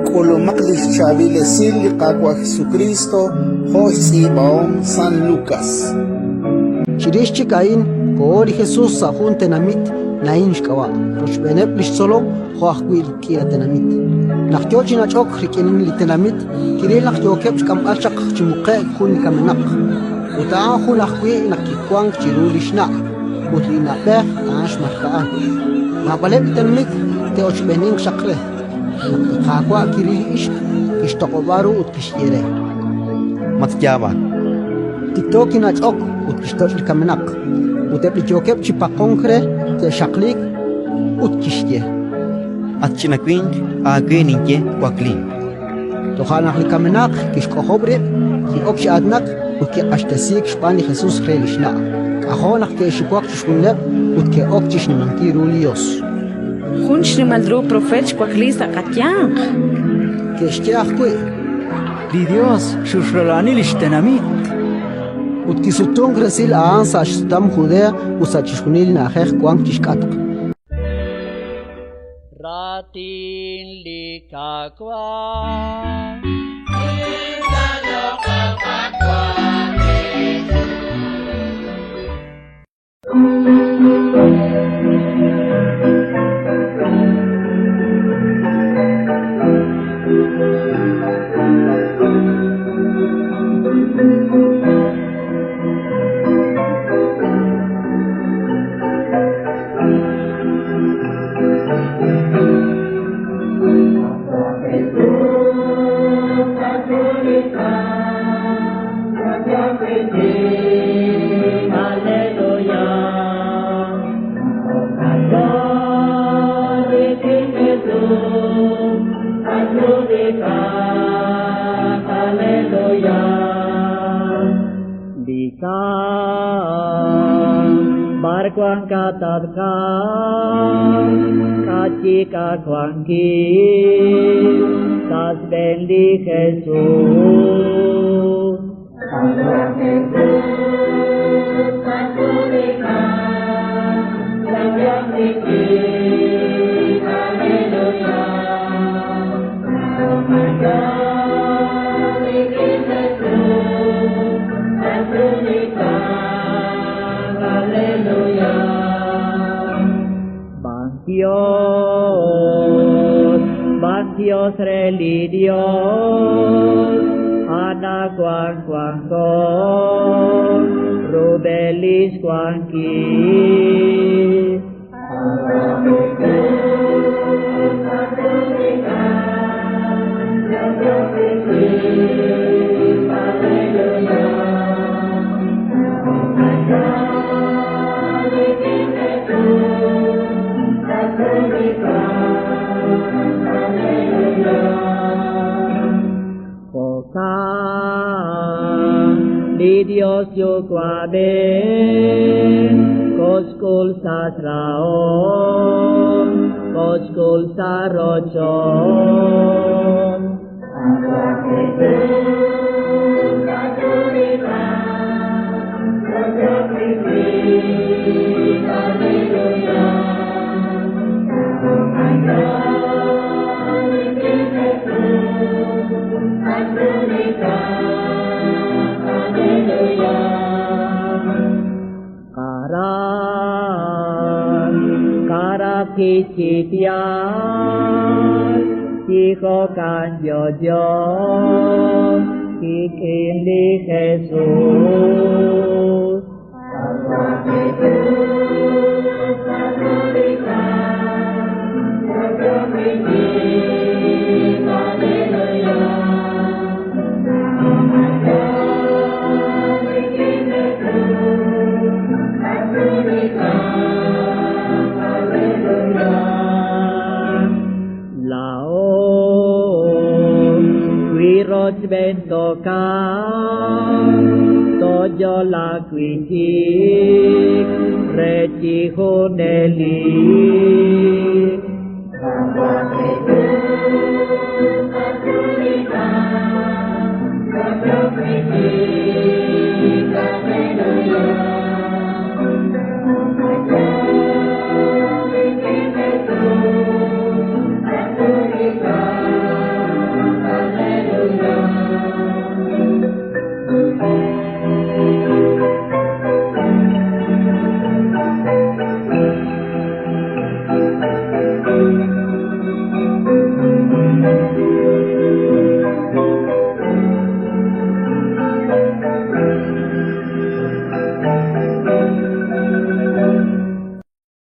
K'ulumaq li xchaab'il esil li Qaawa' Jesukriist jo' xtz'iib'ahom San Lukas. Chirix chik a'in koho li Jesus sa' jun tenamit Naín xk'ab'a', rochb'eeneb' li xtzolom jo' ajwi' li k'iila tenamit. Naq yo chi nach'ok rik'in li tenamit, kiril naq yookeb' xk'amb'al chaq chi muqe'k jun li kamenaq, ut a'an jun ajwi' naq kiwank chiru li xna', ut li na'b'ej a'an xmalka'an. Naab'aleb' li tenamit te'ochb'eeninq chaq re. Naq li Qaawa' kiril li ixq, kixtoq'ob'a ru ut kixye re: Matyaab'ak. Tikto kinach'ok ut kixtoch' li kamenaq, ut eb' li yookeb' chi paqonk re ke'xaqliik ut kixye: At ch'ina winq, aawe ninye, waklin. Toja' naq li kamenaq kixk'ojob' rib', ki'ok chi aatinak ut kiq'axtesiik xb'aan li Jesus re li xna'. K'ajo' naq ke'xiwak chixjunileb' ut ke'ok chi xnimankil ru li Yos. Jun xnimal ru propeet xwakliik sa' qayanq. Ke'xye ajwi': Li Yos xulrula'ani li xtenamit. Ut kisutunk resil a'an sa' xsutam Judea ut sa' chixjunil li na'ajej wank chi xk'atq. Raatin li Qaawa'.